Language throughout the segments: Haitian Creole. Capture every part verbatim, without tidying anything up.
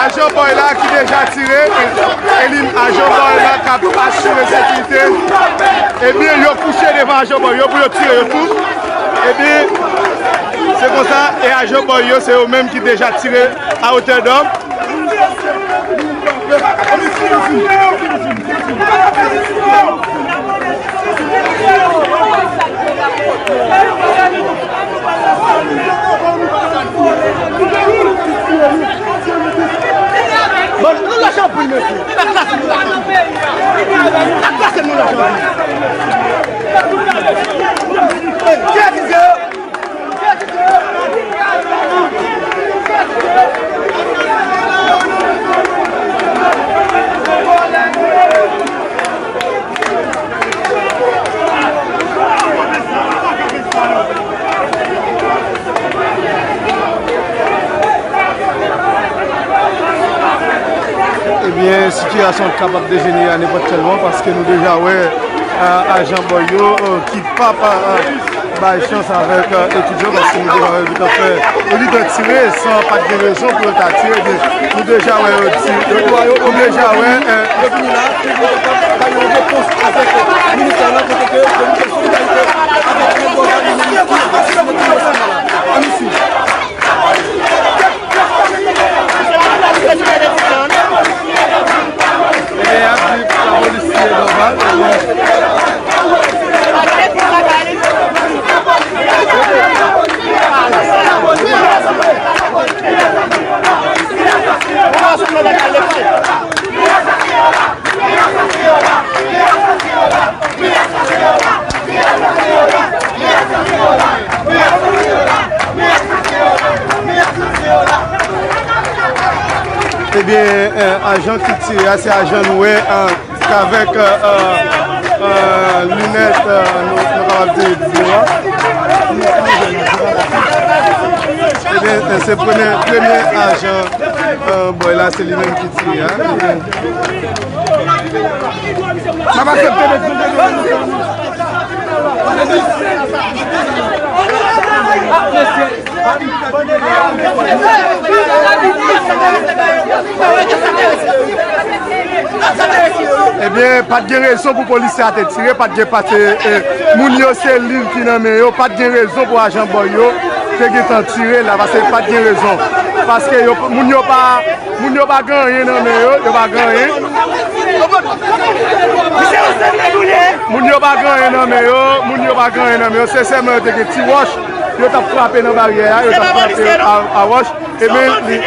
Ajan Bòy la ki deja tire, e li, ajan Bòy la k ap asire sekirite. Ebyen, yo kouche devan ajan Bòy yo pou yo tire yo tou. Ebyen, se konsa, e ajan Bòy yo, se yo menm ki deja tire a otè dòm. Bon, nou lach anpil, mesye. Sa k pase nou lach anpil? Hey, ki akize yo? Ebyen, sitiyasyon kapab dejenere a nenpòt kèl moman, paske nou deja wè, a, ajan Bòy yo, e, ki p ap, a, bay chans avèk, e, ekip yo, paske nou deja wè yo gentan fè, yo gentan tire san pa t gen rezon pou yo ta tire. Ebyen, nou deja wè yo ti-, nou deja wè, e, yo vini la, pou yo kapab bay yon repons avèk, e, ministè a, kote ke yo montre solidarite avèk yon bò la, ann isi. Ebyen, y ap di lapolis tire nòmal, ebyen. Ebyen, e, ajan ki tire a, se ajan nou wè, e, k avèk, e, e, e, linèt, e, nou, nou kapab di blo a. Ebyen, e, se premye, premye ajan, e, Bòy la, se li menm ki tire a. Ebyen, pa t gen rezon pou polisye a te tire, pa t gen, paske, e, moun yo se liv ki nan men yo, pa t gen rezon pou ajan Bòy yo te gentan tire la, paske pa t gen rezon. Paske yo, moun yo pa, moun yo pa gen anyen nan men yo, yo pa gen anyen. Moun yo pa gen anyen nan men yo, moun yo pa gen anyen nan men yo, se sèlman yo te gen ti wòch, yo t ap frape nan baryè a, yo t ap frape a, a wòch. Ebyen, li,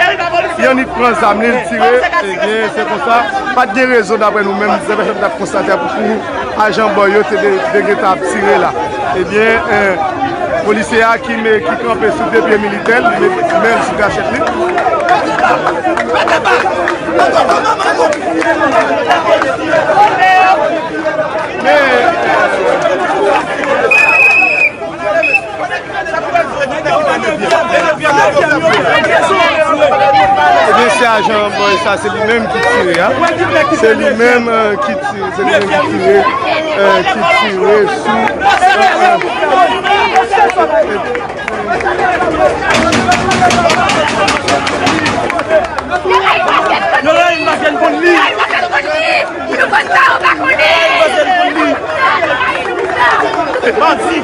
y annik pran zam li, li tire. Ebyen, se konsa, pa t gen rezon, daprè nou menm, zafè sa n t ap konstate a, pou, pou ajan Bòy yo te, te, te gentan ap tire la. Ebyen, e, polisye a ki, ki kanpe sou de pye militè, li met men l sou kachèt li. Men, Ebyen, se ajan Bòy sa, se li menm ki tire a. Se li menm, e, ki tire, se li menm ki tire, e, ki tire sou, e, e. Yo la, yon machann konn li. Yo la, yon machann konn li. Bandi.